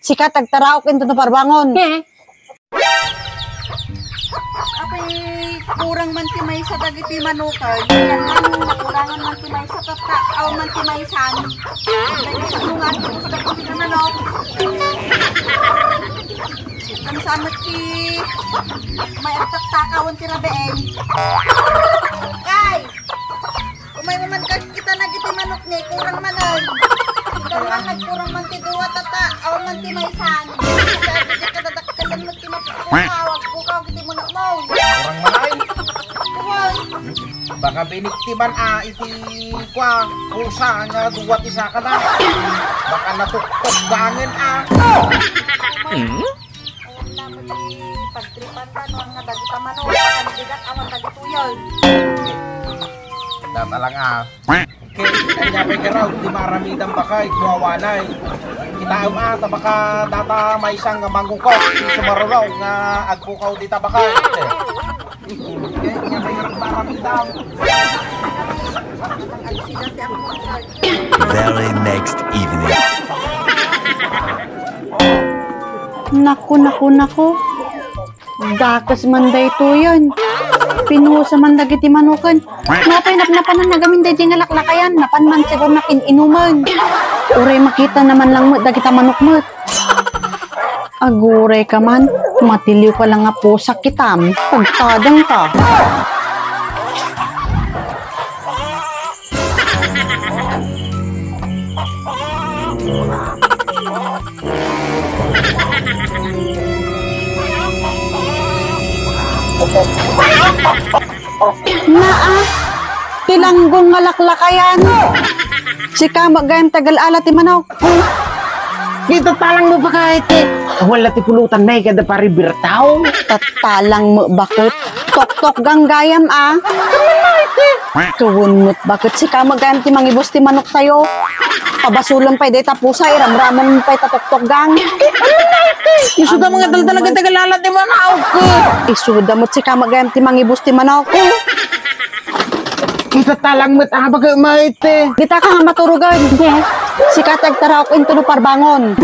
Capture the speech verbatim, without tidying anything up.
Sika ti agtaraok intono parbangon. Apay, kurang man ti maysa dagiti manok, ay. Ayan man, nakurangan man ti maysa, tatta, awan man ti maysan. Dagiti sa mga ati mo sa dagiti manok. Ang samot ti may agtaktakawan ti rabiin. Kay! Umay man ka kita na iti manok ni, kurang man ay. Ikaw man, nagkurang man ti dua, tatta, awan man ti maysan. Kaya kadadakkelan mo ti mapukaw, agpukaw, iti manok mo. Kurang man ay. Uy. Baka biniktiman, ah, iti, kwa, pusa nga dua ti saka na. Baka natuktok bangin, ah. Awan na mo ti pagtripan ta, no, nga dagita manok, baka nabigat, awan dagitoy. Data lang, ah. Okay, kanya pa'y garaw, di maaramidan baka, ikuawanay. Kita, ah, ta baka data may isang mangukok, di sumarulaw nga agpukaw di tabaka. Okay, kanya pa'y garaw, di maaramidan. Very next evening. Naku, naku, naku. Dakes man daytoyen. Pinusa man dagiti manoken. Napay napnapanan nagamin daydi nga laklakayan. Napan man siguro nakin-inumen. Uray makita naman lang met dagita manok met. Aguray ka man. Matiliw ka lang nga pusak kitam. Pagtadang ka. Naa, ti langgong nga laklakayan. Sika met gayam ti agal-ala ti manok. Kita talang mo pa kahit eh. Wala ti pulutan na ikada paribertaw. Tattalang mo bakit? Toktok ganggayam, ah. Kawan mo't bakit sika magayam ti mangibus ti manok tayo? Pabasulon pay dayta pusa, iramramon pay ta toktok gang. Isuda mo nga daldal nga tagalala ti manok. Isuda mo't sika magayam ti mangibus ti manok. Kita talang met, ah, baga maite. Dita ka nga maturugan. Sika ti agtaraok intono parbangon.